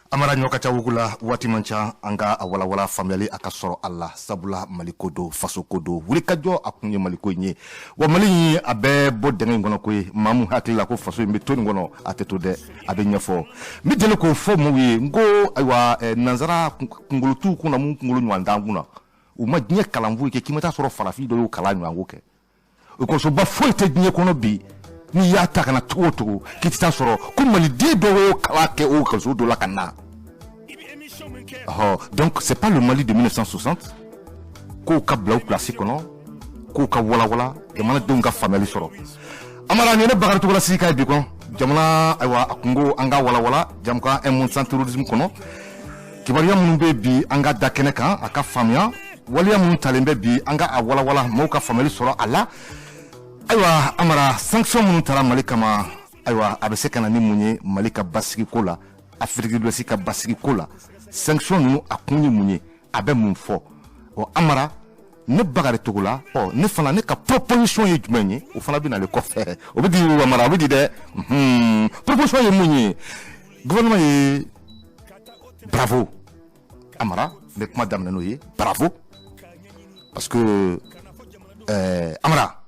Amara, ɲɔ ka ca wugu la, waati man ca. An ka a walawala, faamuyali a ka sɔrɔ a la, sabula Maliko don, faso ko don. Wulikajɔ a kun ye Maliko in ye wa. Mali in, a bɛ bɔ dingɛ in kɔnɔ koyi. Maa mun hakili la ko faso in bɛ to nin kɔnɔ, a tɛ to dɛ, a bɛ ɲɛfɔ. N bɛ deli k'o fɔ maaw ye, n ko ayiwa, nanzara kunkolo t'u kunna, mun kunkolo ɲɔgɔn t'an kunna. U ma diɲɛ kalan foyi kɛ k'i ma taa sɔrɔ farafin dɔ y'o kalan ɲɔgɔn ko kɛ. Ekɔlisoba foyi tɛ diɲɛ kɔnɔ bi, n'i y'a ta ka na cogo o cogo, k'i tɛ taa sɔrɔ ko maliden dɔw y'o kalan kɛ o ekɔliso dɔ la ka na. Ɔhɔ, donc c'est pas le Mali de 1960. K'o ka bila u place kɔnɔ, k'o ka walawala, jamanadenw ka faamuyali sɔrɔ. Amara, nin ye ne Bakari Togola sigi ka ye bi kɔnɔ jamana. Ayiwa, a kungo, an ka walawala jamukan Un monde sans terrorisme kɔnɔ. Kibaruya minnu bɛ bi, an ka da kɛnɛ kan, a ka faamuya. Waleya minnu talen bɛ bi, an ka a walawala, maaw ka faamuyali sɔrɔ a la. Ayiwa Amara, sanction minnu tara Mali kama, ayiwa, a bɛ se ka na ni mun ye Mali ka basigiko la, Afrique de l'Ouest ka basigiko la? Sanction ninnu, a kun ye mun ye? A bɛ mun fɔ? Ɔ Amara, ne Bakari Togola, ɔ ne fana, ne ka proposition ye jumɛn ye? O fana bɛ nalen kɔfɛ, o bɛ di. Amara, o bɛ di dɛ. Proposition ye mun ye? Gouvernement ye, bravo. Amara, n bɛ kuma daminɛ n'o ye, bravo, parce que Amara,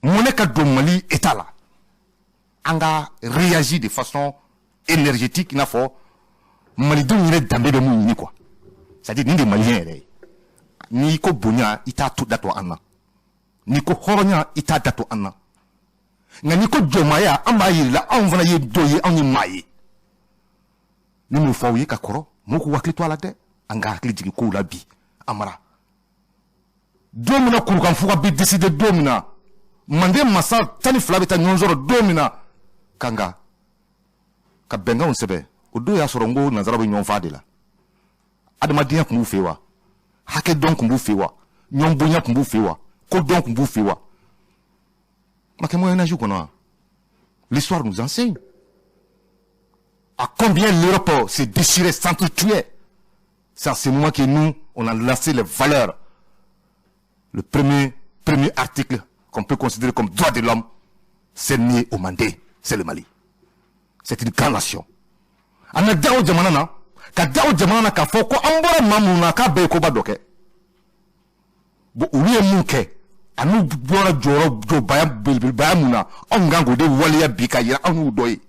mun ne ka don Mali état la, an ka réagir de façon énergétique, i n'a fɔ malidenw yɛrɛ danbe bɛ mun ɲini quoi. C'est à dire, nin de malien yɛrɛ ye. N'i ko bonya, i t'a to da to an na. N'i ko hɔrɔnya, i t'a da to an na. Nka n'i ko jɔnmaya, an b'a yir'i la, anw fana ye dɔ ye, anw ye maa ye. Ni mun fɔ aw ye ka kɔrɔ, mɔgɔw k'u hakili to a la dɛ. An ka hakili jigin kow la bi. Amara, don min na kurukanfuga bɛ décider, don min na Manden masa 12 bɛ taa ɲɔgɔn sɔrɔ, don min na ka nka ka bɛnkanw sɛbɛn, o don y'a sɔrɔ n ko nanzara bɛ ɲɔgɔn faa de la. Adamadenya tun b'u fɛ wa? Hakɛ dɔn tun b'u fɛ wa? Ɲɔgɔn bonya tun b'u fɛ wa? Ko dɔn tun b'u fɛ wa? Ma kɛ Moyen Âge kɔnɔ wa? L'histoire nous enseigne à combien l'Europe se déchirait, s'entretuait. C'est à ce moment que nous, on a lancé les valeurs. Le premier article qu'on peut considérer comme droit de l'homme, c'est né au Mandé, c'est le Mali. C'est une grande nation. An ka da o jamana na, ka da o jamana na, k'a fɔ ko an bɔra maa mun na, k'a bɛɛ ye koba dɔ kɛ. Bon, olu ye mun kɛ, ani bɔra jɔyɔrɔ jɔbaya belebelebaya mun na, anw kan k'o de waleya bi ka yira anw y'u dɔ ye.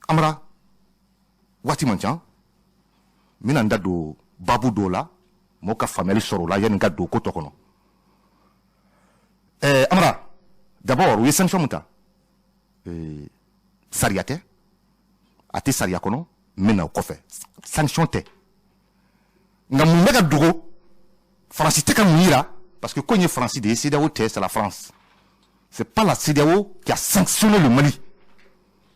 Amara, waati man ca, n bɛna n da don baabu dɔw la, mɔgɔw ka faamuyali sɔrɔ o la, yanni n ka don ko tɔ kɔnɔ. Amara, d'abord, u ye sanction mun ta, sariya tɛ, a tɛ sariya kɔnɔ. N bɛ na o kɔfɛ. Sanction tɛ, nka mun bɛ ka dogo? Faransi tɛ ka mun yira? Parce que ko in ye Faransi de ye, CEDEAO tɛ, c'est la France. C'est pas la CEDEAO qui a sanctionné le Mali,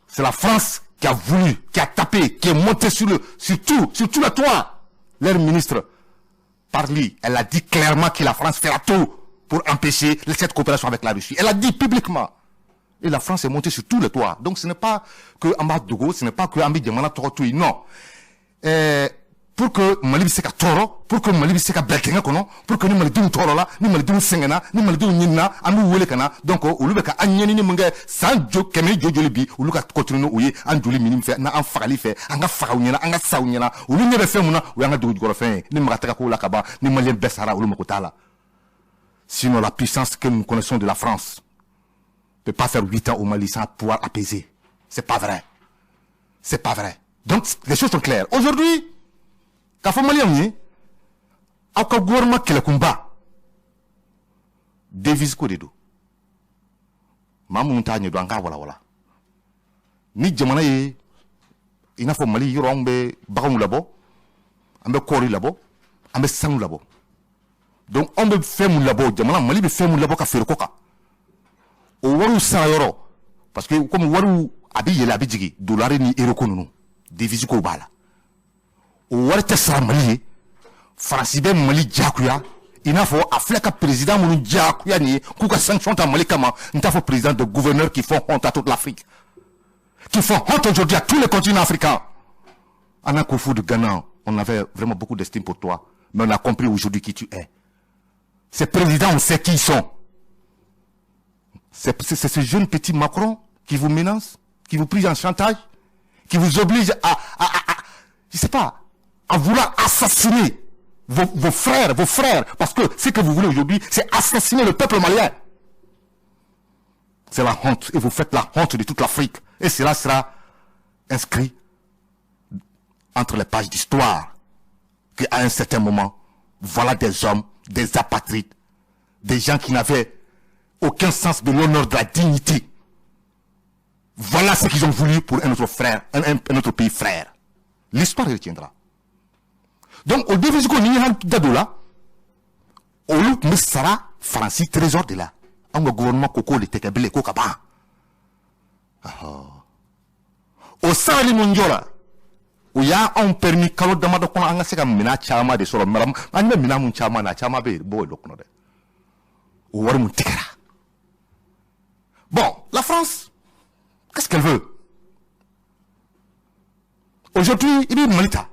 c'est la France qui a voulu, qui a tapé, qui est montée sur tout le toit. Leur ministre Parly, elle a dit clairement que la France fera tout pour empêcher cette coopération avec la Russie. Elle a dit publiquement. Et la France est montée sur tout le toit. Donc ce n'est pas que an b'a dogo, ce n'est pas que an bɛ jamana tɔgɔ to yen, non. Pour que Mali bɛ se ka tɔɔrɔ, pour que Mali bɛ se ka bila dingɛ kɔnɔ, pour que ni malidenw tɔɔrɔla, ni malidenw sɛgɛnna, ni malidenw ɲinina, an b'u wele ka na. Donc olu bɛ ka an ɲɛnini mun kɛ san jo kɛmɛ jo joli bi, olu ka continuer n'o ye an joli mini fɛ, n'an fagali fɛ, an ka faga u ɲɛna, an ka sa u ɲɛna. Olu ɲɛ bɛ fɛn mun na, o y'an ka dugu jukɔrɔfɛn ye. Ni maga tɛ ka k'o la ka ban, ni malien bɛɛ sara, olu mako t'a la. Sinon, la puissance que nous connaissons de la France ne peut pas faire 8 ans au Mali sans pouvoir apaiser. C'est pas vrai, c'est pas vrai. Donc les choses sont claires aujourd'hui. K'a fɔ maliyɛnw ye, aw ka gouvernement kɛlɛkunba, devise ko de don. Maa minnu t'a ɲɛdɔn, an k'a walawala. Ni jamana ye i n'a fɔ Mali yɔrɔ, anw bɛ baganw labɔ, an bɛ kɔɔri labɔ, an bɛ sanu labɔ. Donc anw bɛ fɛn mun labɔ, jamana Mali bɛ fɛn mun labɔ ka feere kɔ kan, o wariw sara yɔrɔ, parce que comme wariw a bɛ yɛlɛ, a bɛ jigin, dolari ni euro ko ninnu, devise ko b'a la, o wari tɛ sara Mali ye. Faransi bɛ Mali diyagoya, i n'a fɔ a filɛ ka président minnu diyagoya nin ye k'u ka sanction ta Mali kama. N t'a fɔ président de gouverneur qui font honte à toute l'Afrique, qui font honte aujourd'hui à tous les continents africains. Nana Akufo de Ghana, on avait vraiment beaucoup d'estime pour toi, mais on a compris aujourd'hui qui tu es. Ces présidents, on sait qui ils sont. C'est ce jeune petit Macron qui vous menace. qui vous prise en chantage, qui vous oblige à, je sais pas, à vouloir assassiner vos frères, parce que ce que vous voulez aujourd'hui, c'est assassiner le peuple malien. C'est la honte, et vous faites la honte de toute l'Afrique. Et cela sera inscrit entre les pages d'histoire, qu'à un certain moment, voilà des hommes, des apatrides, des gens qui n'avaient aucun sens de l'honneur, de la dignité. Voilà ce qu'ils ont voulu pour un autre frère, un autre pays frère. L'histoire retiendra. Donc, au début, ko ni y'an da don la, olu tun bɛ sara Faransi trésor de la. Anw ka gouvernement ko k'o de tɛ kɛ bilen, ko ka ban. O sarali mun jɔra, o y'a anw permis kalo damadɔ kɔnɔ an ka se ka minɛn caman de sɔrɔ. An bɛ minɛn mun caman na, a caman bɛ bɔ o de kɔnɔ dɛ. O wari mun tigɛra. Bon, la France, qu'est-ce qu'elle veut aujourd'hui? I bɛ Mali ta,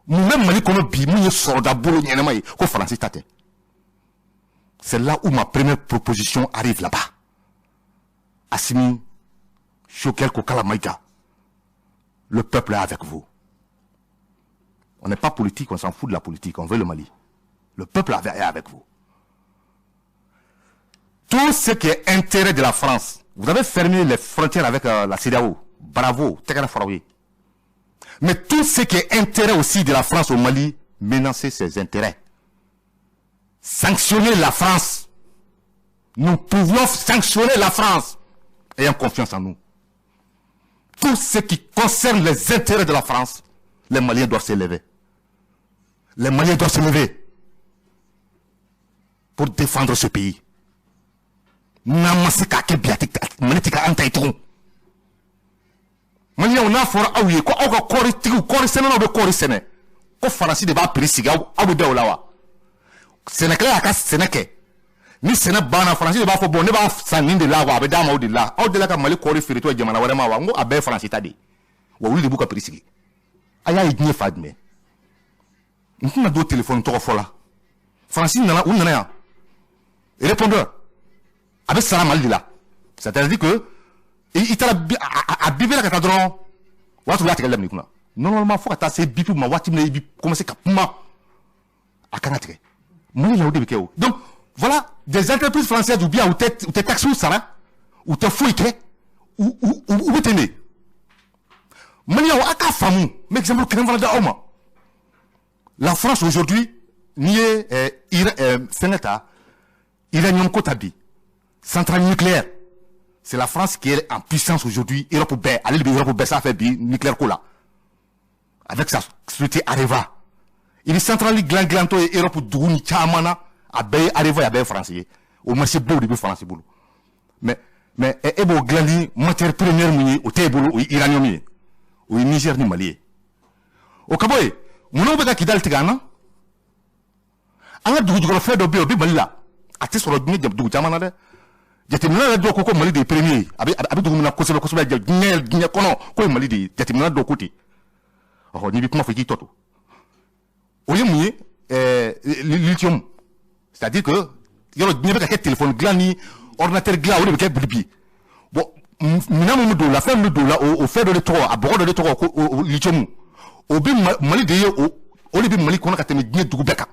mun bɛ Mali kɔnɔ bi mun ye sɔrɔda bolo ɲɛnama ye ko Faransi ta tɛ? C'est là où ma première proposition arrive là-bas. Assimi, Choguel Kokalla Maïga, le peuple est avec vous. On n'est pas politique, on s'en fout de la politique, on veut le Mali. Le peuple est avec vous. Tout ce qui est intérêt de la France, vous avez fermé les frontières avec la CEDEAO. Bravo, tɛgɛrɛ fɔra aw ye. Mais tout ce qui est intérêt aussi de la France au Mali, menacez ses intérêts. Sanctionner la France. Nous pouvons sanctionner la France. Ayant confiance en nous. Tout ce qui concerne les intérêts de la France, les Maliens doivent s'élever. Les Maliens doivent se lever pour défendre ce pays. N'an ma se k'a kɛ bi, a tɛ Mali tɛ ka an ta ye tugun. Maliyɛnw, n'a fɔra aw ye ko aw ka kɔɔritigiw, kɔɔri sɛnɛnaw bɛ kɔɔri sɛnɛ, ko Faransi de b'a prix sigi, aw bɛ da o la wa? Sɛnɛkɛla y'a ka sɛnɛ kɛ, ni sɛnɛ banna, Faransi de b'a fɔ: bon, ne b'a san nin de la wa, a bɛ d'a ma o de la. Aw delila ka Mali kɔɔri feere tɔ jamana wɛrɛ ma wa? N ko a bɛɛ ye Faransi ta de ye wa, olu de b'u ka prix sigi. A y'a ye diɲɛ fa jumɛn? N tɛna don téléphone tɔgɔ fɔ la. Faransi nana, u nana yan, répondeur a bɛ sara Mali de la. C'est-à-dire que i taara a bipé la ka taa dɔrɔn, o y'a sɔrɔ u y'a tigɛ daminɛ i kunna. Normalement, fo ka taa se bip ma, waati min na i bi commencer ka kuma, a kan ka tigɛ. Mali la, o de bɛ kɛ o. Donc voilà des entreprises françaises ou bien u tɛ taxes sara, u tɛ foyi kɛ, u bɛ ten de. Maliyɛnw, a k'a faamu, n bɛ exemple kelen fana di aw ma. La France aujourd'hui, n'i ye fɛngɛ ta, uranium ko ta bi, centrale nucléaire, c'est la France qui est en puissance aujourd'hui. Europe bɛɛ, ale de bɛ Europe bɛɛ sanfɛ bi nucléaire ko la, avec sa société Areva. I bɛ centrale dilan dilantɔ ye Europe dugu ni caman na, a bɛɛ ye Areva ye, a bɛɛ ye France ye. O marché baw de bɛ France bolo. Mais e b'o dilan ni matière première mun ye? O t'e bolo, o ye uranium ye, o ye Niger ni Mali ye. O ka bɔ yen, munna bɛ ka Kidali tigɛ an na? An ka dugu jukɔrɔ fɛn dɔ bɛ yen, o bɛ Mali la, a tɛ sɔrɔ diɲɛ dugu caman na dɛ. Jateminɛ yɛrɛ dɔw ko ko Mali de ye premier ye, a bɛ dugu min na kosɛbɛ kosɛbɛ diɲɛ kɔnɔ, k'o ye Mali de ye. Jateminɛ dɔw ko ten. Ɔhɔ, n'i bɛ kuma fɔ, i k'i tɔ to. O ye mun ye? Lithium. C'est à dire que yɔrɔ diɲɛ bɛ ka kɛ téléphone dilan ni ordinateur dilan, o de bɛ kɛ bi bi. Bon, minɛn min bɛ don o la, fɛn min bɛ don o la, o fɛn dɔ de tɔgɔ, a bɔgɔ dɔ de tɔgɔ ko o lithium. O bɛ Mali de ye, o de bɛ Mali kɔnɔ ka tɛmɛ diɲɛ dugu bɛɛ kan.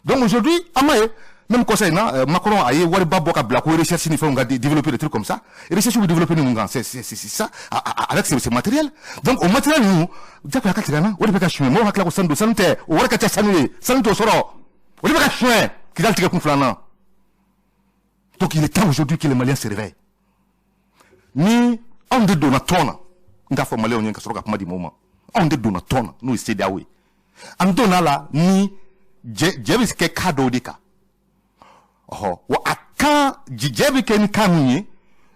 Donc aujourd'hui, an m'a ye même conseil na, Macron a ye wariba bɔ ka bila ko recherche ni fɛnw ka développer des trucs comme ça. Recherche bɛ développer ni mun kan? C'est ça, avec ces matériels. Donc o matériel ninnu, jagoya ka tigɛ an na, o de bɛ ka suɲɛ. Mɔgɔw hakili la ko sanu don, sanu tɛ, o wari ka ca sanu ye, sanu t'o sɔrɔ, o de bɛ ka suɲɛ Kidali tigɛ kun filanan. Donc il est temps aujourd'hui que les Maliens se réveillent. Ni anw de donna tɔn na, n t'a fɔ Maliyɛnw ye ka sɔrɔ ka kuma di mɔgɔw ma, anw de donna tɔn na, n'o ye CEDEAO ye, an donna la ni jɛ jɛ bɛ kɛ cas dɔw de kan. Ɔhɔ, wa a kan jɛ bɛ kɛ ni cas min ye,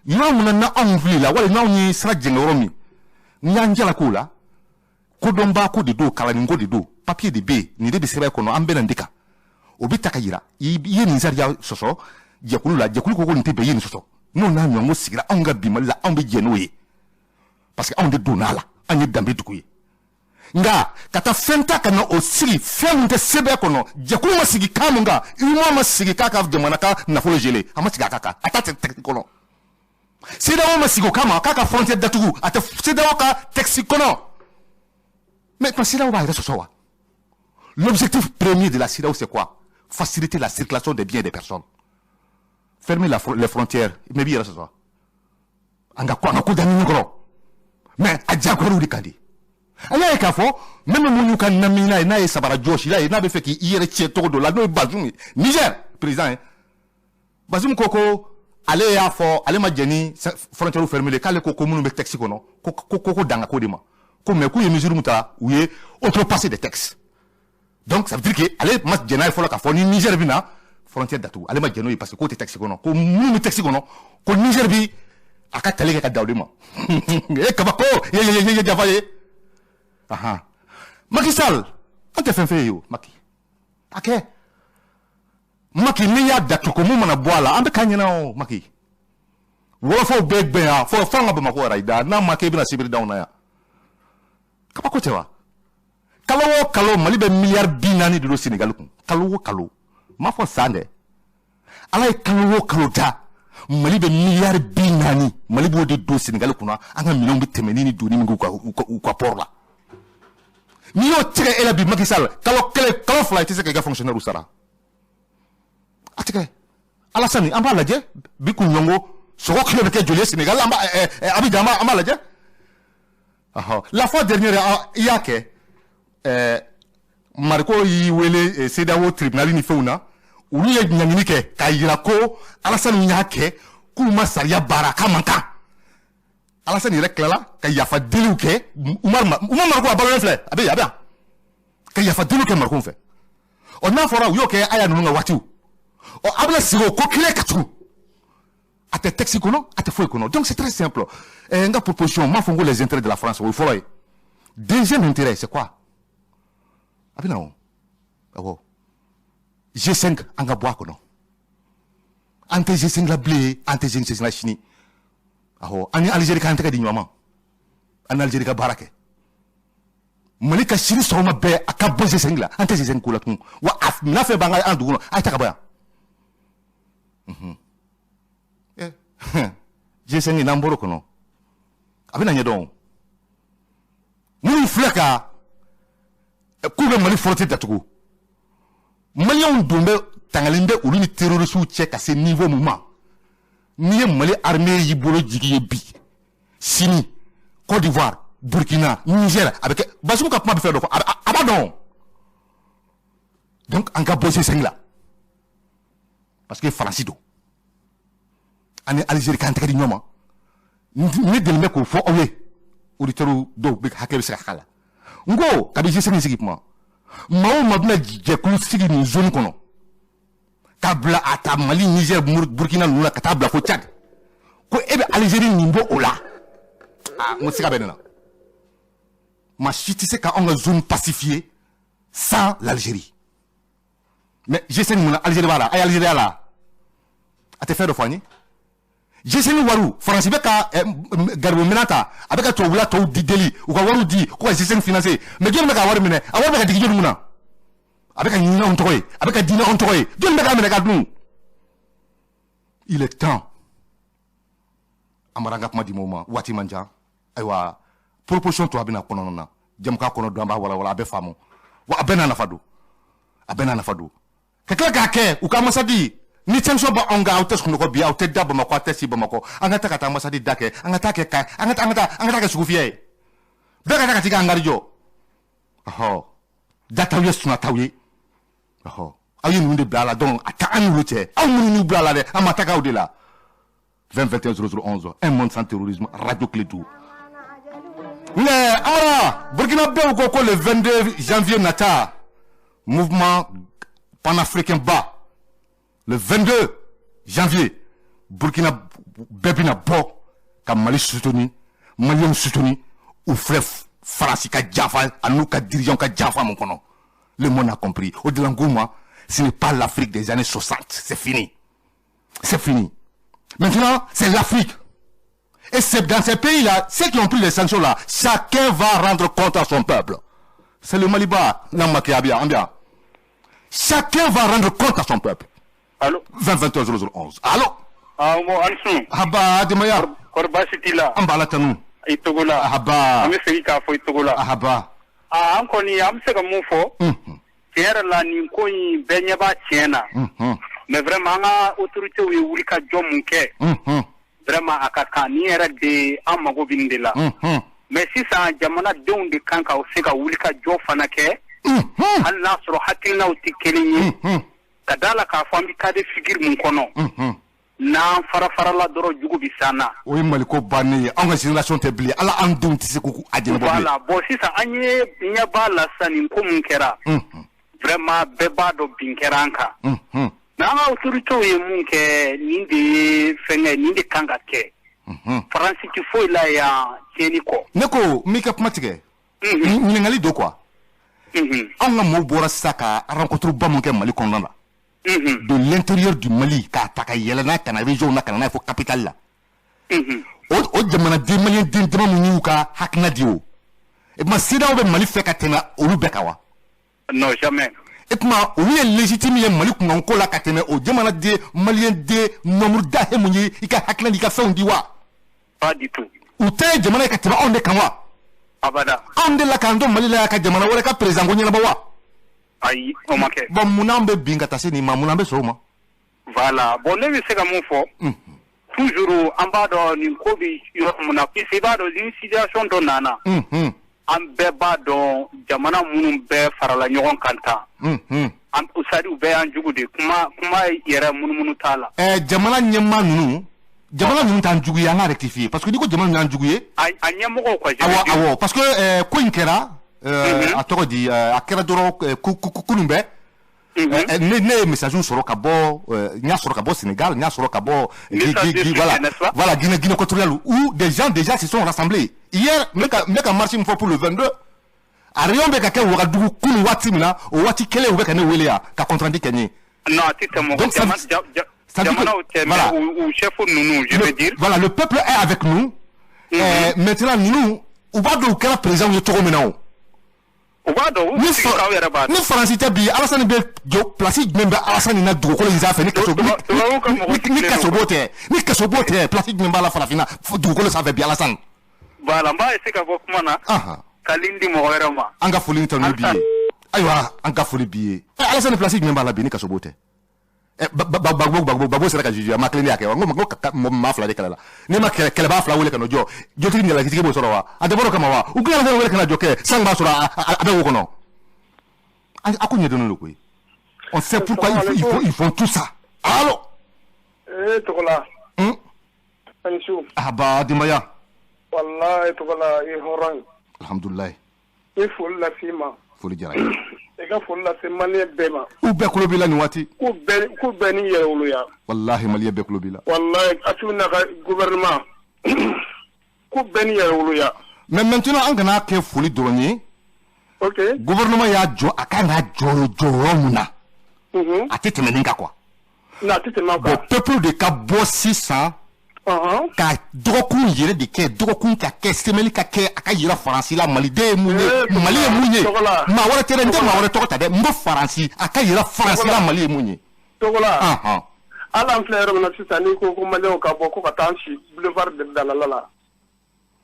yɔrɔ min na n'anw filila wali n'anw ye sira jɛngɛ yɔrɔ min, n'i y'an jala k'o la, kodɔnbaa ko de don, kalannin ko de don, papier de bɛ yen, nin de bɛ sɛbɛn kɔnɔ, an bɛ na nin de kan. O bɛ ta ka yira i ye nin sariya sɔsɔ jɛkulu la, jɛkulu ko ko nin tɛ bɛn, i ye nin sɔsɔ. N'o n'a ɲɔgɔn sigira anw ka bi Mali la, anw bɛ jɛ n'o ye, parce que anw de donna a la, an ye danbe dugu ye. Nka ka taa fɛn ta ka na o sigi, fɛn min tɛ sɛbɛn kɔnɔ, jɛkulu ma sigi kan mun kan, UEMOA ma sigi k'a ka jamana ka nafolo geler, a ma sigi a ka kan, a ta tɛ kɔnɔ. CEDEAO ma sigi o kama k'a ka frontière datugu, a tɛ CEDEAO ka texte kɔnɔ. Mais quand CEDEAO b'a yɛrɛ sɔsɔ wa? L'objectif premier de la CEDEAO, c'est quoi? Faciliter la circulation des biens et des personnes. Fermer les frontières, mais b'i yɛrɛ sɔsɔ. An ka ko, an ka ko da ɲɔgɔn kɔrɔ, mais a diyagoyar'u de kan de. An y'a ye k'a fɔ même mun y'u ka namina ye, n'a ye sabara jɔsila ye, n'a bɛ fɛ k'i yɛrɛ tiɲɛ cogo dɔ la, n'o ye Bazoum ye, Niger président ye. Bazoum ko ko ale y'a fɔ, ale ma jɛn ni frontière fermée, k'ale ko ko minnu bɛ texte kɔnɔ, ko danga ko de ma ko, mais k'u ye mesure min ta, u ye outrepassé des textes. Donc ça veut dire que ale ma jɛn n'a ye fɔlɔ k'a fɔ ni Niger bɛ na frontière datugu, ale ma jɛn n'o ye, parce que k'o tɛ texte kɔnɔ, ko minnu bɛ texte kɔnɔ, ko Niger bi a ka tali kɛ ka da o de ma. E kabako ye ye ye ye jafa ye. Ahan, Macky Sall, an tɛ fɛn fɛn ye o. Macky, a kɛ Macky, n'i y'a datugu, mun mana bɔ a la, an bɛ k'a ɲɛna o. Macky, wɔlɔfɔw bɛɛ gbɛn yan fɔ f'an ka Bamakɔ yɛrɛ da n'a ma kɛ, i bɛna sibiri d'anw na yan. Kabako tɛ wa? Kalo o kalo, Mali bɛ miliyari 40 de don Senegali kun, kalo o kalo. N m'a fɔ san dɛ, Ala ye kalo o kalo da, Mali bɛ miliyari 40, Mali b'o de don Senegali kunna. An ka minɛnw bɛ tɛmɛ ni donni min kɛ u ka port la, n'i y'o tigɛ e la bi, Macky Sall, kalo 1, kalo 2, i tɛ se k'i ka fonctionnaire sara. A tigɛ Alassane, an b'a lajɛ bi kun ɲɔngo sogo kilo bɛ kɛ joli ye Sénégal, an b'a Abidjan, an b'a lajɛ. Ɔhɔ, la fois dernière i y'a kɛ, Mariko y'i wele CEDEAO tribunal ni fɛnw na, olu ye ɲangini kɛ k'a yira ko Alassane y'a kɛ k'u ma sariya baara k'a man kan. Alassane yɛrɛ tilala ka yafa deliw kɛ Umar ma. Umar Mariko, a balolen filɛ, a bɛ yen, a bɛ yan, ka yafa deliw kɛ Mariko fɛ. Ɔ, n'a fɔra u y'o kɛ Aya ninnu ka waatiw, ɔ, a bɛna sigi o ko kelen ka tugun, a tɛ texte kɔnɔ, a tɛ foyi kɔnɔ. Donc c'est très simple. N ka proposition, n m'a fɔ ko les intérêts de la France, o ye fɔlɔ ye. Deuxième intérêt, c'est quoi? A bɛ na o, awɔ, G5, an ka bɔ a kɔnɔ. An tɛ G5 la bilen, an tɛ G5 la sini. Awɔ, an ni Algérie k'an tɛgɛ di ɲɔgɔn ma, an ni Algérie ka baara kɛ. Mali ka sini sɔgɔma bɛɛ, a ka bɔ G5 la, an tɛ G5 ko la tugun. Wa a minɛn fɛn b'an ka an dugu kɔnɔ, a ye ta ka bɔ yan. G5, n'an bɔr'o kɔnɔ, a bɛna ɲɛdɔn minnu filɛ ka k'u bɛ Mali frontière datugu. Maliyɛnw don bɛ tangalen bɛ olu ni terroristew cɛ ka se niveau mun ma? N'i ye Mali armée y'i bolo jigi ye bi, sini Côte d'Ivoire, Burkina, Niger, a bɛ kɛ. Basugu ka kuma bɛ fɛn dɔ fɔ, a b'a dɔn. Donc an ka bɔ G5 la, parce que Faransi don. An ni Algérie k'an tɛgɛ di ɲɔgɔn ma. Ne deli bɛ k'o fɔ aw ye, auditeurs dɔw bɛ hakɛ bɛ se ka k'a la. N ko kabi G5 sigi kuma, maa o maa bɛna jɛkulu sigi nin zone kɔnɔ, k'a bila a ta Mali, Niger, Burkina ninnu na, ka taa bila fo Tchad, ko e bɛ Algérie nin bɔ o la, aa, n ko siga bɛ ne na. Maa si tɛ se ka anw ka zone pacifier sans l'Algérie. Mais G5 mun na Algérie b'a la? A ye Algérie la, a tɛ fɛn dɔ fɔ an ye. G5 wariw, Faransi bɛ ka garibu minɛn ta, a bɛ ka tubabula tɔw di deli u ka wariw di ko ka G5 financer. Mais jɔnni bɛ ka wari minɛ? A wari bɛ ka digi jɔnni kun na? A bɛ ka ɲini anw tɔgɔ ye, a bɛ ka di anw tɔgɔ ye. Jɔnni bɛ k'a minɛ ka dun? Il est temps. An bɔra an ka kuma di mɔgɔw ma, waati man jan. Ayiwa, proposition tɔ a bɛna kɔnɔna na, jamukan kɔnɔ don, an b'a walawala, a bɛ faamu wa, a bɛɛ n'a nafa don, a bɛɛ n'a nafa don. Ka tila k'a kɛ u ka ambassade ni sanction b'anw kan, aw tɛ sunɔgɔ bi, aw tɛ da Bamakɔ, aw tɛ si Bamakɔ. An ka taa ka taa ambassade da kɛ, an ka taa kɛ ka an ka taa kɛ sugufiyɛ ye, bɛɛ ka taa ka t'i ka angari jɔ. Ɔhɔ, da t'aw ye, suna t'aw ye. Ɔhɔ, aw ye ninnu de bila a la, donc a tɛ an n'olu cɛ. Aw minnu y'u bila a la dɛ, an ma taa k'aw de la. 20 21 00 11, un monde sans terrorisme, radio Clé. Mais Amara, Burkina bɛɛ ko ko le 22 janvier nata, mouvement panafricain ba, le 22 janvier, Burkina bɛɛ bɛna bɔ ka Mali soutenir, Maliyɛnw soutenir. U filɛ Faransi ka janfa ani n'u ka dirigeants ka janfa mun kɔnɔ, le monde a compris. O de la n ko ma, ce n'est pas l'Afrique des années 60, c'est fini, c'est fini. Maintenant, c'est l'Afrique. Et c'est dans ces pays-là, ceux qui ont pris les sanctions là, chacun va rendre compte à son peuple. C'est le Maliba, bien. Chacun va rendre compte à son peuple. Allô. 20 21 00 11. Allô. Awɔ, an sun. Haba, denbaya. Kɔri baasi t'i la? An b'Ala tanu. I togo la. Haba. An bɛ segin k'a fɔ i togo la. Haba. Aa, an kɔni an bɛ se ka mun fɔ? Tiɲɛ yɛrɛ la, nin ko in bɛɛ ɲɛ b'a tiɲɛ na. Mais vraiment, an ka autorités ye wuli ka jɔ mun kɛ? Vraiment, a ka kan nin yɛrɛ de, an mago bɛ nin de la. Mais sisan, jamanadenw de kan ka se ka wuli ka jɔ fana kɛ. Hali n'a sɔrɔ hakilinaw tɛ kelen ye. Ka da la k'a fɔ an bɛ cas de figure mun kɔnɔ? N'an fara farala dɔrɔn, jugu bɛ s'an na. O ye Maliko bannen ye. Anw ka génération tɛ bilen. Ala, an denw tɛ se k'u a jɛnɛbɔ bilen. Voilà, bon, sisan an ye ɲɛ b'a la sisan, nin ko mun kɛra? Vraiment, bɛɛ b'a dɔn bin kɛra an kan. Mais an ka autorités ye mun kɛ? Nin de ye fɛnkɛ, nin de kan ka kɛ. Faransi ti foyi la yan tiɲɛni kɔ. Ne ko n b'i ka kuma tigɛ. Ɲininkali don quoi. Anw ka maaw bɔra sisan ka rencontre ba mun kɛ Mali kɔnɔna la? De l'intérieur du Mali, k'a ta ka yɛlɛ n'a ka na région na, ka na n'a ye fo capitale la. O jamanaden maliyɛn den dama mun y'u ka hakilina di o? E tuma, CEDEAO bɛ Mali fɛ ka tɛmɛ olu bɛɛ kan wa? Non, jamais. E tuma, olu ye légitime ye Mali kunkanko la ka tɛmɛ o jamanaden maliyɛn den nombre dahe mun ye i ka hakilina n'i ka fɛnw di wa? Pas du tout. U ta ye jamana ye ka tɛmɛ anw de kan wa? Abada. Anw de la k'an to Mali la yan ka jamana wɛrɛ ka président ko ɲɛnabɔ wa? Ayi, o ma kɛ. Bon, mun n'an bɛ bin ka taa se nin ma? Mun n'an bɛ sɔn o ma? Voilà, bon, ne bɛ se ka mun fɔ? Toujours, an b'a dɔn nin ko bɛ yɔrɔ mun na, puisque i b'a dɔn ni situation dɔ nana, an bɛɛ b'a dɔn jamana minnu bɛɛ farala ɲɔgɔn kan tan, an c'est à dire u bɛɛ y'an jugu de. Kuma kuma yɛrɛ munumunu t'a la. Jamana ɲɛmaa ninnu, jamana ninnu t'an jugu ye. An ka rectifier, parce que n'i ko jamana ninnu y'an jugu ye. A ɲɛmɔgɔw quoi, je Awɔ. veux dire. Awɔ, parce que ko in kɛra, a tɔgɔ di, a kɛra dɔrɔn kunun bɛɛ. Ne ye message sɔrɔ ka bɔ, n y'a sɔrɔ ka bɔ Sénégal, n y'a sɔrɔ ka bɔ Message de voilà soutien, n'est-ce pas? Voilà, Guinée équatoriale, où des gens déjà se sont rassemblés hier. N bɛ ka marche min fɔ pour le 22, a réunion bɛ ka kɛ Ouagadougou kunun waati min na, o waati kelen u bɛ ka ne wele yan ka compte rendu kɛ n ye. Non, a tɛ tɛmɛ o Donc, ça veut dire que jamanaw tɛ, mais voilà. u chef ninnu, je veux dire. Voilà, le peuple est avec nous. Maintenant, ninnu, u b'a dɔn u kɛra président ye cogo min na o. U b'a dɔn, u sigikaw yɛrɛ b'a dɔn. Ni Faransi tɛ bi, Alassane bɛ jɔ place jumɛn bɛ Alassane na dugukolo in sanfɛ ni kaso Tubabuw ka mɔgɔ ni sigilen kaso don. bo tɛ, ni kaso bo tɛ, place jumɛn b'a la farafinna dugukolo sanfɛ bi, Alassane? Voilà, n b'a essayer ka bɔ kuma na. Ka ligne di mɔgɔ wɛrɛ ma. An ka foli ni tanuni b'i ye. Ayiwa, an ka foli b'i ye. Alassane, place jumɛn b'a la bi ni kaso bo tɛ? Gbagbo sera ka juger, a ma kelen de y'a kɛ wa? N ko maa fila de kɛlɛ la. N'i ma kɛlɛ, kɛlɛbaa fila wele ka na jɔ, jotigi ni jalakitigi b'o sɔrɔ wa? A dabɔra o kama wa? U tila ka wele ka na jɔ kɛ san b'a sɔrɔ a bɛ wo kɔnɔ. A ko ɲɛdɔnnen don koyi. On sait pourquoi ils font tout ça. Allo? Eh, Togola. Ani su. Aba, denbaya. Wallahi Togola, i hɔrɔn ye. Alhamdulilayi. I foli lase i ma. Foli diyara n ye. I ka foli lase maliyɛn bɛɛ ma. U bɛɛ kulo b'i la nin waati. K'u bɛɛ ni yɛrɛwoloya. Wallahi, maliyɛn bɛɛ kulo b'i la. Wallahi, Assimi n'a ka gouvernement, k'u bɛɛ ni yɛrɛwoloya. Mais maintenant, an kana kɛ foli dɔrɔn ye. Gouvernement y'a jɔ, a kan k'a jɔ jɔyɔrɔ mun na? A tɛ tɛmɛ nin kan quoi. Non, a tɛ tɛmɛ o Bon, kan. peuple de ka bɔ sisan ka dɔgɔkun yɛrɛ de kɛ, dɔgɔkun ka kɛ, semaine ka kɛ, a ka yira Faransi la maliden ye mun ye, Eh, Mali ye mun ye. Togola. Maa wɛrɛ tɛ dɛ, n tɛ maa wɛrɛ tɔgɔ ta dɛ, n ko Faransi, a ka yira Faransi la Mali ye mun ye. Togola. Hali an filɛ yɔrɔ min na sisan, n'i ko ko maliyɛnw ka bɔ ko ka taa an si boulevard de Dalala la,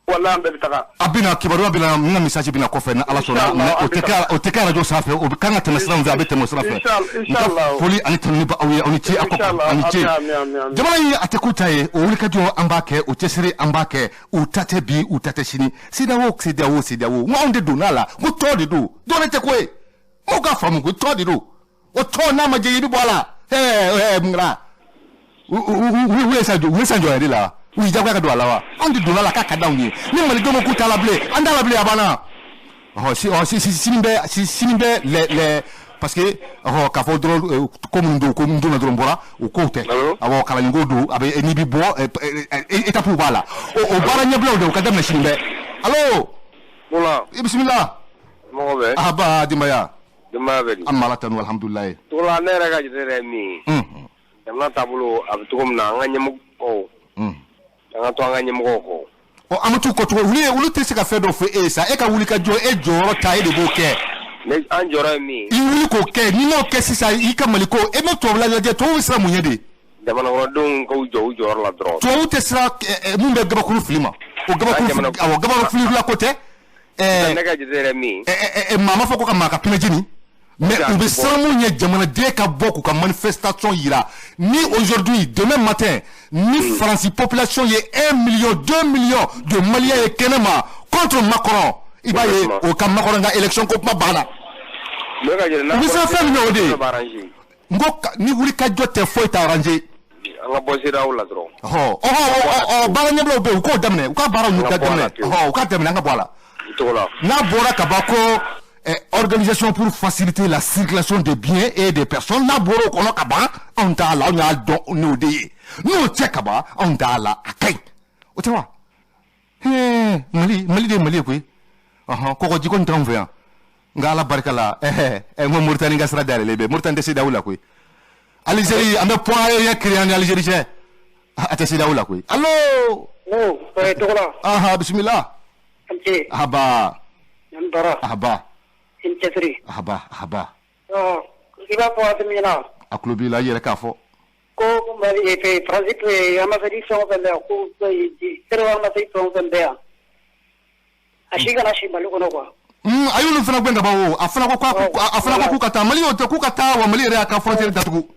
wallahi an bɛɛ bɛ taga. A bɛna kibaruya bɛna, n ka message bɛna kɔfɛ ni Ala sɔnna. Inchallah, Mais o an tɛ bɛ kɛ, o tɛ kɛ radio sanfɛ. O bɛ kan ka tɛmɛ sira min fɛ, a bɛ tɛmɛ o sira fɛ. Inchallah, N ka inchallah. foli ani tanuni bɛ aw ye, aw ni ce, aw ka Inchallah, aw ni ce. Amin, amin, amin, amin. Jamana in, a tɛ k'u ta ye, o wulikajɔ an b'a kɛ, o cɛsiri an b'a kɛ. U ta tɛ bi, u ta tɛ sini. CEDEAO, CEDEAO, CEDEAO, n ko anw de donna a la, n ko tɔn de don, dɔwɛrɛ tɛ ko ye. Mɔgɔw k'a faamu ko tɔn de don. O tɔn n'a ma diya i bɛ bɔ a la. Ɛɛ ɛɛ mun kɛra? U ye san jɔ, u ye san jɔ yɛrɛ de la, u y'i jagoya ka don a la wa? Anw de donna a la k'a ka d'anw ye. Ni malidenw ko k'u t'a la bilen, an t'a la bilen, a banna. Ɔhɔ, si ɔ si si sini bɛ si sini bɛ les parce que ɔhɔ, k'a fɔ dɔrɔn ko minnu don, ko min donna dɔrɔn bɔra, o kow tɛ. Awɔ, kalanko don, a bɛ n'i bɛ bɔ, étape b'a la. O baara ɲɛbilaw de, o ka daminɛ sini bɛɛ. Allo? Mola. I bisimila. Mɔgɔ bɛ. Aba, denbaya. Denbaya bɛ di? An b'Ala tanu, alhamdulilayi. Togola, ne yɛrɛ ka jate yɛrɛ ye min ye, jamana taabolo a bɛ cogo min na, an ka ɲɛmɔgɔw, an ka to an ka ɲɛmɔgɔw kɔ. Ɔ, an bɛ t'u kɔ cogo, olu tɛ se ka fɛn dɔ fɔ e ye sa. E ka wuli ka jɔ, e jɔyɔrɔ ta, e de b'o kɛ. Ne, an jɔyɔrɔ ye min ye. I wuli k'o kɛ. N'i m'o kɛ sisan, i ka Maliko, e bɛ tubabula lajɛ, tubabu bɛ siran mun ɲɛ de? Jamana kɔnɔdenw k'u jɔ u jɔyɔrɔ la dɔrɔn. Tubabu tɛ siran mun bɛ gabakuru fili ma. O gabakuru awɔ gabakuru fili la ko tɛ. Ne ka jate yɛrɛ min. Maa ma fɔ ko ka maa ka pinɛ jeni. Mais u bɛ siran mun ɲɛ jamanaden ka bɔ k'u ka manifestation yira. Ni aujourd'hui demain matin ni Faransi population ye 1 million 2 millions de Maliens ye kɛnɛ ma contre Macron, i b'a ye o ka Macron ka élection ko kuma banna. U bɛ siran fɛn min ɲɛ o de ye. N ko ni wuli ka jɔ tɛ foyi t'a arranger. An ka bɔ CEDEAO la dɔrɔn. Ɔhɔ baara ɲɛbilaw bɛ yen u k'o daminɛ u ka baaraw daminɛ u k'a daminɛ an ka bɔ a la. N'a bɔra ka ban ko organisation pour faciliter la circulation des biens et des personnes n'a bɔra o kɔnɔ ka ban anw t'a la anw y'a dɔn n'o de ye n'o tɛ ka ban anw t'a la a ka ɲi o tɛ wa. Mali de ye Mali ye koyi. Kɔgɔji ko nin t'anw fɛ yan. Nka ala barika la n ko Mauritanie ka sira dayɛlɛlen bɛ Mauritanie tɛ CEDEAO la koyi. Algérie an bɛ pont aérien créer an ni Algérie cɛ a tɛ CEDEAO la koyi. Allo. Togola. Aha bisimila. Ahaba. Bara. Ahaba. I ni cɛsiri. Ahaba ahaba. I b'a fɔ waati min na. A tulo b'i la i yɛrɛ k'a fɔ. Ko Mali Faransi ambassade fɛn o fɛn bɛ yan ko CEDEAO ambassade fɛn o fɛn bɛ yan a si kana si Mali kɔnɔ quoi. A y'olu fana gɛn ka ban o a fana ko k'u ka taa Mali y'o tɛ k'u ka taa wa Mali yɛrɛ y'a ka frontière datugu.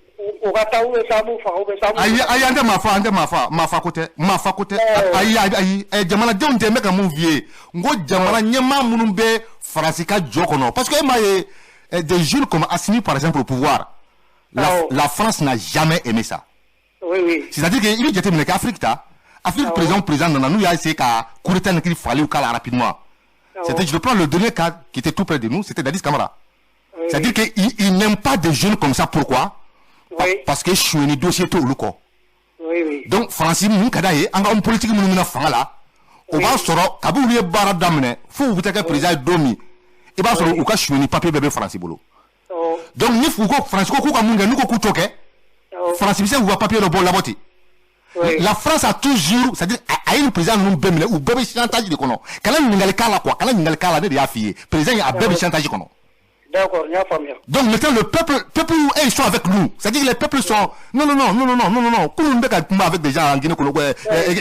U ka taa u bɛ taa b'u faga u bɛ taa. Ayi an tɛ maa fa an tɛ maa fa maa fa ko tɛ maa fa ko tɛ ayi ayi jamanadenw tɛ n bɛ ka mun f'i ye n ko jamana ɲɛmaa minnu bɛ Faransi ka jɔ kɔnɔ parce que e m'a ye des jeunes comme Assimi par exemple au pouvoir la France n'a jamais aimé ça. Oui oui. C'est-à-dire que i bɛ jateminɛ kɛ Afrique ta Afrique président nana n'u y'a essayé ka coup d'état ni faliw k'a la rapidement. C'était, je prends le dernier cas qui était tout près de nous, c'était Dadis Camara. Oui, c'est-à-dire qu'il n'aime pas des jeunes comme ça. Pourquoi? Oui. Parce que je suis un dossier tout le corps. Oui, oui. Donc, Francis, nous, avons une politique, nous, nous, là. On va sortir, kabou lié bara damne, faut vous take président domi. Et bah, sur ou ka suis un papier bébé Francis Bolo. Donc, ni faut Francis, ko munga, nous, ko toke. Francis, vous va papier le bon la botte. Oui. La France a toujours, c'est-à-dire, à une président nous bemle ou bébé chantage de kono. Quand on n'gal kala quoi, quand on n'gal kala de ya fié. Président a bébé chantage kono. D'accord, il y a famille. Donc maintenant le peuple ils sont avec nous. C'est-à-dire que les peuples sont non non non non non non non non. Comme on combat avec des gens en Guinée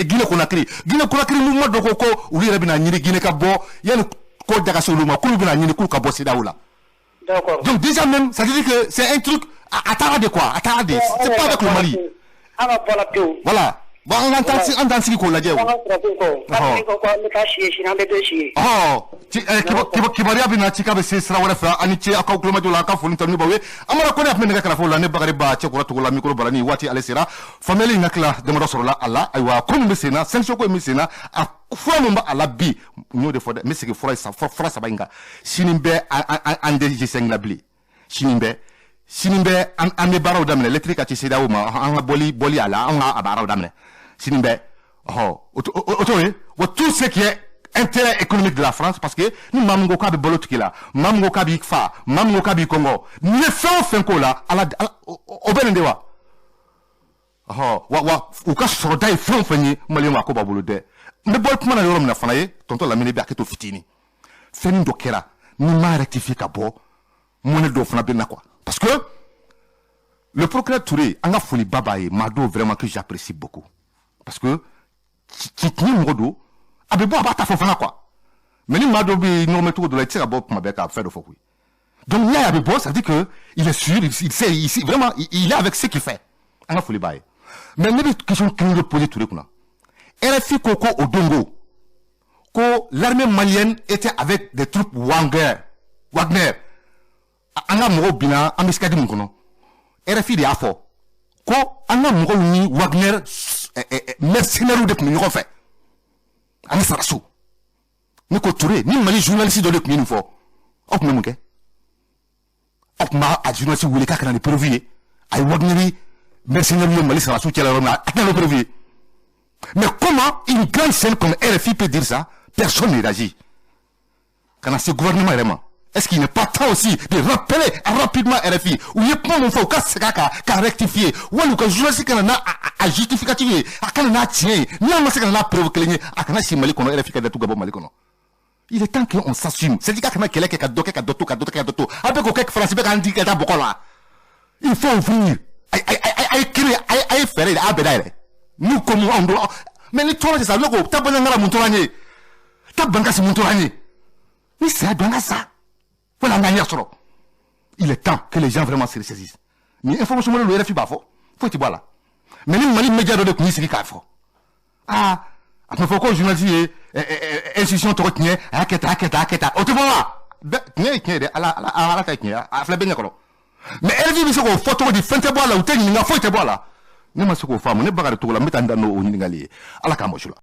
Guinée Conakry. Guinée Conakry mouvement de koko ou li rebina nyiri Guinée ka bo, y a le ko daga soluma, ko bina nyiri ko ka bo CEDEAO là. D'accord. Donc déjà même, ça veut dire que c'est un truc à tarder quoi, à tarder. C'est pas avec le Mali. Voilà. Bon, on entend ce qu'on a dit. Kibaruya bɛ na ci k'a bɛ se sira wɛrɛ fɛ ani ce aw ka kulomajɔ la a ka foli tanu baw ye Amara Kone a tun bɛ nɛgɛ kɛrɛfɛ la ne Bakari Ba Cɛkura Togo la micro bara ni waati ale sera faamuyali in ka tila damadɔ sɔrɔla a la ayiwa ko min bɛ sen na sanction ko min bɛ sen na a fura min b'a la bi n y'o de fɔ dɛ n bɛ segin fura saba in kan sini bɛ an tɛ G5 la bilen sini bɛ an bɛ baaraw daminɛ lɛtiri ka ci CEDEAO ma an ka bɔli a la an ka baaraw daminɛ sini bɛ o t'o ye wa tout ce qui est intérêt économique de la France parce que ni maa min ko k'a bɛ balo tigi la maa min ko k'a b'i fa maa min ko k'a b'i kɔngɔ n'i ye fɛn o fɛn k'o la ala o bɛ nin de wa wa u ka sɔrɔda ye fɛn o fɛn ye maliyɛnw a ko b'a bolo dɛ n bɛ bɔ kuma na yɔrɔ min na fana ye tonton Lamine bɛ hakɛ to fitinin fɛn dɔ kɛra ni m'a rectifier ka bɔ mɔnɛ dɔw fana bɛ na quoi parce que le procureur Touré an ka foliba b'a ye maa dɔw vraiment que j'apprécie beaucoup parce que tiɲɛ mɔgɔ don a bɛ bɔ a b'a ta fɔ fana quoi mais ni maa dɔ bɛ yen ɲɔgɔn bɛ cogo dɔ la i tɛ se ka bɔ kuma bɛɛ ka fɛn dɔ fɔ koyi donc n'i y'a ye a bɛ bɔ ça veut dire que il est sûr il sait il vraiment il est avec ce qu'il fait an ka foli b'a ye mais ne bɛ question kelen de poser Touré kunna RFI ko o don ko l'armée malienne était avec des troupes Wagner an ka mɔgɔw binna embuscade min kɔnɔ RFI de y'a fɔ ko an ka mɔgɔw ni Wagner mercenaires de tun bɛ ɲɔgɔn fɛ ani saraso ne ko Touré ni Mali journaliste dɔ de tun ye nin fɔ aw tun bɛ mun kɛ aw tun b'a a journaliste wele k'a ka na ni preuve ye a ye Wagner mercenaires ye Mali saraso cɛla yɔrɔ min na a tɛna n'o preuve ye mais comment une grande chaîne comme RFI peut dire ça? Personne ne réagit. Quand ce gouvernement vraiment, est-ce qu'il n'est pas temps aussi de rappeler rapidement RFI ou il y a pas mon faut qu'à rectifier ou alors que journaliste qu'on a à justificatif à quand on a tient ni on sait qu'on a preuve que à quand si Mali qu'on RFI ka datugu Mali kɔnɔ. Il est temps qu'on s'assume. C'est-à-dire qu'on a quelqu'un qui a doké ka doto ka doto ka doto avec aucun français ka dit ka boko là. Il faut ouvrir. A ye kiri, a ye fɛɛrɛ de, a bɛɛ dayɛlɛ. N'u ko mun anw don, mais ni tɔɔrɔ tɛ sa, ne ko taa Bandiagara mun tora an ye, taa Bankasi mun tora an ye, ni saya don an ka sa, wala an k'an ɲɛ sɔrɔ. Il est temps que les gens vraiment se ressaisissent. Ni information modèle RFI b'a fɔ, foyi tɛ bɔ a la. Mais ni Mali média dɔ de tun y'i sigi k'a fɔ, aa, a tun bɛ fɔ ko journaliste ye institution tɔgɔ tiɲɛ, a y'a kɛ tan, a y'a kɛ tan, a y'a kɛ tan, o tɛ fɔ wa? Tiɲɛ ye tiɲɛ ye dɛ, Ala Ala Ala ta ye tiɲɛ ye, a filɛ bɛɛ ɲɛkɔrɔ. Mais RFI bɛ se k'o fɔ cogo di? Fɛn tɛ bɔ a la, u tɛ ɲininka, foyi tɛ bɔ a la. Ne ma se k'o faamu. Ne Bakari Togola, n bɛ taa n da n'o ɲininkali ye. Ala k'an bɔ su la.